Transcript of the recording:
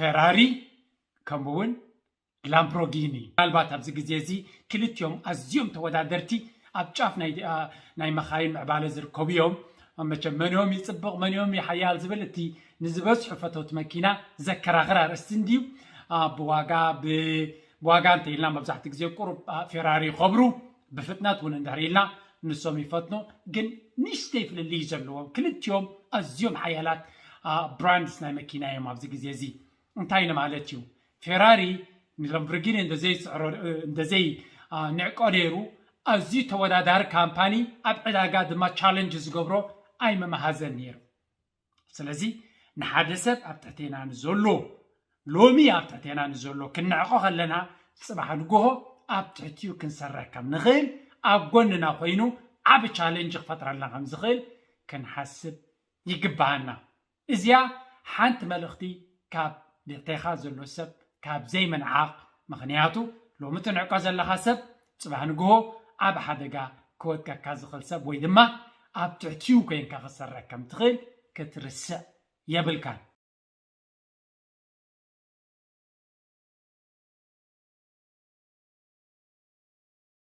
ፌራሪ ከምኡ እውን ላምብሮጊኒ። ምናልባት ኣብዚ ግዜ እዚ ክልቲኦም ኣዝዮም ተወዳደርቲ ኣብ ጫፍ ናይ መኻይን ምዕባለ ዝርከቡ እዮም። መቸም መንዮም ይፅብቕ መንዮም ይሓያል ዝብል እቲ ንዝበዝሑ ፈተውቲ መኪና ዘከራኽር ኣርእስቲ እንድዩ። ብዋጋ ብዋጋ እንተኢልና መብዛሕትኡ ግዜ ቁሩብ ፌራሪ ይኸብሩ፣ ብፍጥነት እውን እንድሕር ኢልና ንሶም ይፈትኑ። ግን ንእሽተይ ፍልልይ ዘለዎም ክልቲኦም ኣዝዮም ሓያላት ብራንድስ ናይ መኪና እዮም ኣብዚ ግዜ እዚ። እንታይ ንማለት እዩ? ፌራሪ ንላምብርጊኒ እንደዘይስዕሮ እንደዘይ ንዕቆ ነይሩ። ኣዝዩ ተወዳዳሪ ካምፓኒ፣ ኣብ ዕዳጋ ድማ ቻለንጅ ዝገብሮ ኣይመመሃዘን ነይሩ። ስለዚ ንሓደ ሰብ ኣብ ትሕቴና ንዘሎ ሎሚ ኣብ ትሕቴና ንዘሎ ክንዕቆ ከለና፣ ፅባሕ ንግሆ ኣብ ትሕቲኡ ክንሰርሕ ከም ንኽእል፣ ኣብ ጎንና ኮይኑ ዓቢ ቻለንጅ ክፈጥረልና ከም ዝኽእል ክንሓስብ ይግባሃና። እዚኣ ሓንቲ መልእኽቲ ካብ ብሕቴኻ ዘሎ ሰብ ካብ ዘይምንዓቕ። ምኽንያቱ ሎሚ ትንዕቆ ዘለኻ ሰብ ፅባሕ ንግሆ ኣብ ሓደጋ ክወድቀካ ዝኽእል ሰብ ወይ ድማ ኣብ ትሕቲኡ ኮይንካ ክሰርሕ ከም ትኽእል ክትርስዕ የብልካን።